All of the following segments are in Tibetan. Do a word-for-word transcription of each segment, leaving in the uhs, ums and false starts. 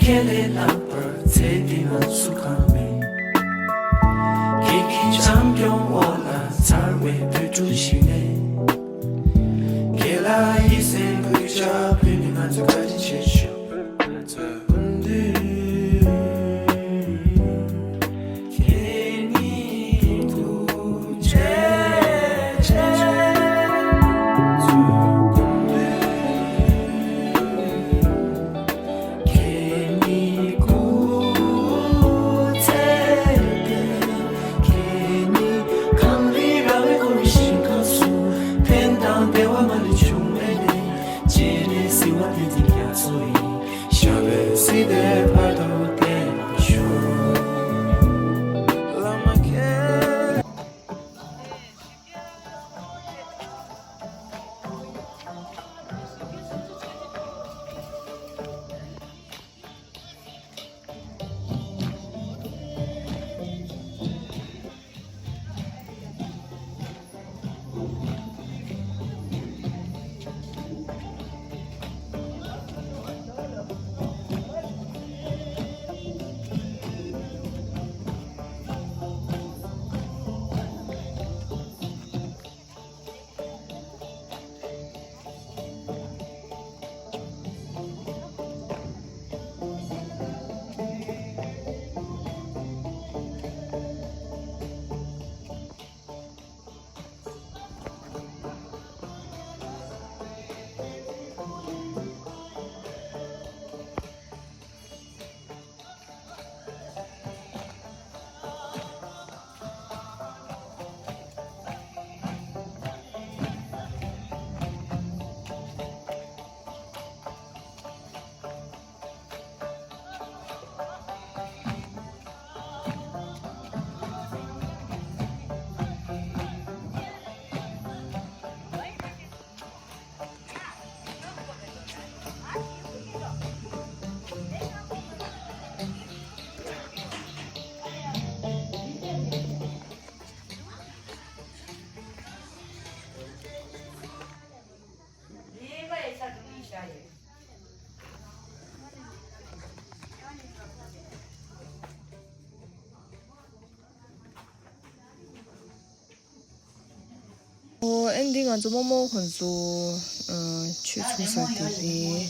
ཁས་ལེན་ལགས་པར་ཚེ་འདི་ན་སུ་གང་མེད། ཁྱེད་ཀྱི་བྱམས་སྐྱོང་འོག་ལ་འཚར་བའི་བོད་ཕྲུག་ཞིག་ནས། ཁྱེད་ལ་ཡིད་སེམས་གུས་ཕྱག་ཕུལ་ནས་ང་ཚོས་བཀའ་དྲིན་ཆེ་ཞུ། ཨོ། ཨེ་འདི་ང་ཚོ་རྨོ་མོ་ཁོང་ཚོ་ཨ་ཆོས་ཚུགས་ས་དེ་རེད།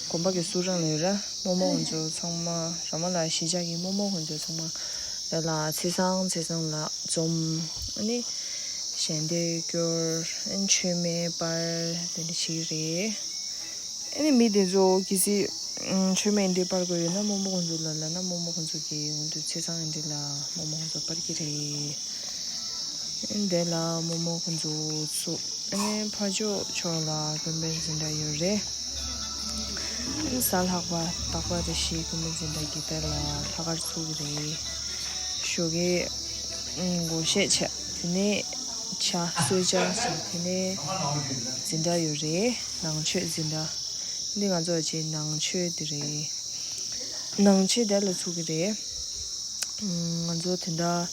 དགོན་པ་གི་སུ་རང་ལ་ཡོད་ར། རྨོ་མོ་ཁོང་ཚོ་ཚང་མ་ར་མ་ལ་གཞིས་ཆགས་ཀྱི་རྨོ་མོ་ཁོང་ཚོ་ཚང་མ་ཡ་ལ་ཚེས་བཟང་ཚེས་བཟང་ལ་འཛོམས། ཨ་ནི་ཞལ་འདེབས་སྐྱོར། ཨ་ནི་མཆོད་མེ་སྤར་དེ་འདྲ་བྱེད་ཀྱི་རེད། ཨ་ནི་མི་དེ་ཚོ་གལ་སྲིད་མཆོད་མེ་འདི་སྤར་དགོས་ཡོད་ན་རྨོ་མོ་ཁོང་ཚོ་ལ་ལབ་ན་རྨོ་མོ་ཁོང་ཚོ་གིས་འོ་འདི་ཚེས་བཟང་འདི་ལ་རྨོ་མོ་ཁོང་ཚོ་སྤར་གྱི་རེད། ཨ་ནི་དེ་ལ་རྨོ་མོ་ཁོང་ཚོ་སུ་ཨ་ནི་ཕ་ཕྱོགས་ཕྱོགས་ལ་ཀུན་ཕན་འཛིན་གྲྭ་ཡོད་རེད། ཨ་ནི་གཟའ་ལྷག་པ་རྟག་པར་རེ་བཞིན་ཀུན་ཕན་འཛིན་གྲྭ་གི་དེ་ལ་ལྷག་དཀར་ཚུགས་ཀྱི་རེད། ཞོགས་ཀས་ཨ་ནི་སྒོར་གཞས་བྱས། དེ་ནས་ཇ་གསོལ་ཇ་བྱས། དེ་ནས་འཛིན་གྲྭ་ཡོད་རེད། ནང་ཆོས་འཛིན་གྲྭ། འདི་ང་ཚོ་ཅིག་ནང་ཆོས་འདི་རེད། ནང་ཆོས་དེ་ལ་ཚུགས་ཀྱི་རེད། ང་ཚོ་དེ་འདྲ་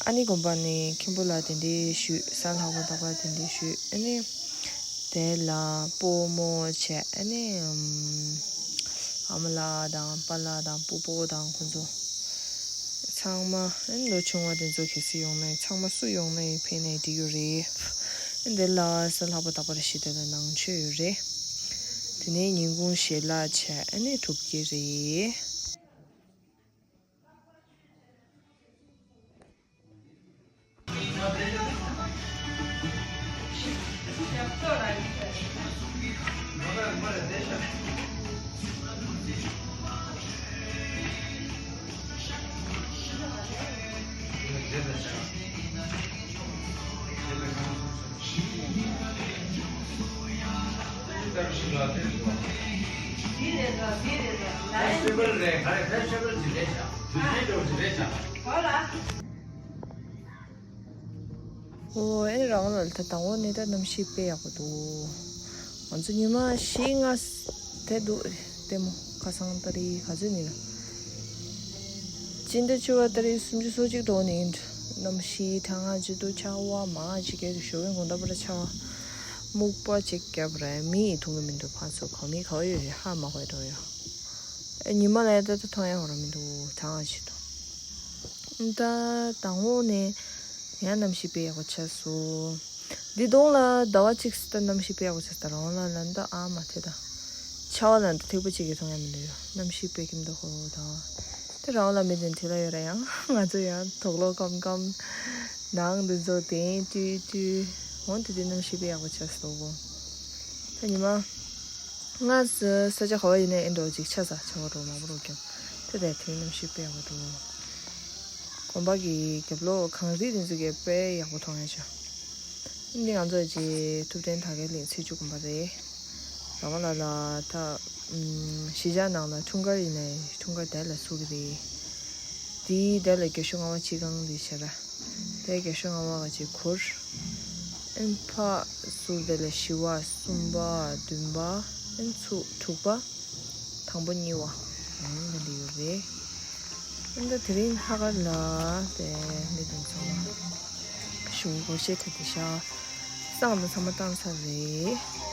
ཨ་ནི་དགོན་པ་ནས་མཁན་པོ་ལ་དེ་འདྲའི་ཞུས། གཟའ་ལྷག་པ་རྟག་པར་དེ་འདྲའི་ཞུས། ཨ་ནི་དེ་ལ་སྤོ་རྨོ་བྱས། ཨ་ནི་ཨམ་ཨ་མ་ལགས་དང་པཱ་ལགས་དང་སྤོ་བོ་དང་ཁོང་ཚོ་ཚང་མ། ཨ་ནི་ལོ་ཆུང་བ་དེ་ཚོ་གལ་སྲིད་ཡོང་ན་ཚང་མ་སུ་ཡོང་ན་ཡང་ཕན་ནའི་འགྲིག་ཡོད་རེད། ཨ་ནི་དེ་ལ་གཟའ་ལྷག་པ་རྟག་པར་རེ་བཞིན་དེ་ལ་ནང་ཆོས་ཡོད་རེད། དེ་ནས་ཉིན་གུང་ཞལ་ལག་བྱས། ཨ་ནི་གྲུབ་ཀྱི་རེད། ཨོ། ཨེ་རང་ལ་ད་དང་པོ་ནས་ད་གནམ་གཤིས་དཔེ་ཡག་པོ་འདུག་ང་ཚོ་ཉི་མ་བཞི་ལྔ་དེ་འདུག་ལྟད་མོ་ཁ་སང་ཏ་རིག་ག་ཚོད་ཡིན་ན། སྤྱི་ཟླ་བཅུ་པ་ཏ་རིག་སུམ་ཅུ་སོ་གཅིག་འགྲོ་ནས་གནམ་གཤིས་གྲང་ང་ཅིག་འདུག་ཆར་པ་མང་ཅིག་བརྒྱབ་འདུག་ཞོགས་པའི་དགོང་དག་པ་ར་ཆར་པ་སྨུག་པ་ཅིག་བརྒྱབ་རེད། མི་ཡིས་མཐོང་གི་མི་འདུག་ཕར་ཚུར་གང་མི་ག་པར་ཡོད་རེད། ཧ་མ་གོ་འགྲོ་ཡོད། ཉི་མ་ལ་ཡ་ད་ད་མཐོང་ཡ་ཧོ་ར་མི་འདུག་གྲང་ང་ཆེ་འདུག་ད་དང་པོ་ནས་ཡང་གནམ་གཤིས་དཔེ་ཡག་པོ་ཆགས་སོང་། འདི་གདོང་ལ་ཟླ་བ་གཅིག་ཙམ་ད་གནམ་གཤིས་དཔེ་ཡག་པོ་ཆགས་སོང་། ད་རང་དབང་ལ་ལ་འདི་ཨ་མ་དེ་ད་ཆར་པ་ལ་འདི་ཐིགས་པ་གཅིག་གི་མཐོང་ཡ་མི་འདུག་ཡ། གནམ་གཤིས་དཔེ་ཁྱིམ་དུ་ཧོ་ད་དེ་རང་དབང་ལ་མི་དེ་དེ་ལ་ཡོད་ར། ཡང་ང་ཚོ་ཡང་དོག་ལོ་སྐམ་སྐམ་ནང་འདི་ཚོ་དེ་ཏུ་ཏུ་འོན་ཏུ་དེ་གནམ་གཤིས་དཔེ་ཡག་པོ་ཆགས་སོང་གོ། ད་ཉི་མ་ང་ས་ཆ་ག་བ་ཡིན་ནའི་ཨེ་འགྲོ་ཅིག་ཆ་ས་ཆ་བ་འགྲོ་མང་པོ་འགྲོ་ཀྱང་དེ་དེ་དེ་གནམ་གཤིས་དཔེ་ཡག་པོ་འགྲོ། དགོན་པ་གི་རྒྱབ་ལོགས་གངས་རི་དེ་ཚོ་གི་དཔེ་ཡག་པོ་མཐོང་ཡ་ཆ། འདི་ང་ཚོ་རྗེ་ཐུབ་བསྟན་དར་རྒྱས་གླིང་ཚེས་བཅུ་དགོན་པ་རེད། རང་དབང་ལ་ལ་ད་གཞིས་ཆགས་ནང་ལ་འཁྲུངས་སྐར་ཡིན་ནའི་འཁྲུངས་སྐར་དེ་ལ་ཚུགས་ཀྱི་རེད། དེའི་དེ་ལ་རྒྱ་ཤོད་ངག་དབང་སྤྱི་ཁང་འདི་བྱས་ར། དེ་རྒྱ་ཤོད་ངག་དབང་ག་ཅིག་གུར། ཨན་ཕ་ཟུར་དེ་ལ་བཞི་བ་གསུམ་པ་བདུན་པ་ཨན་ཚུགས་དྲུག་པ། དང་པོ་གཉིས་བ། ཨང་འདི་འདྲ་ཡོད་རེད། ཨང་ད་དེ་རིང་ལྷག་དཀར་ལ་དེ་མི་དང་ཚང་མ་ཞུ་སྒོར་གཞས་ཁྲིད་དེ་ཤག་བསང་དང་ཚང་མ་བཏང་ཚར་རེད།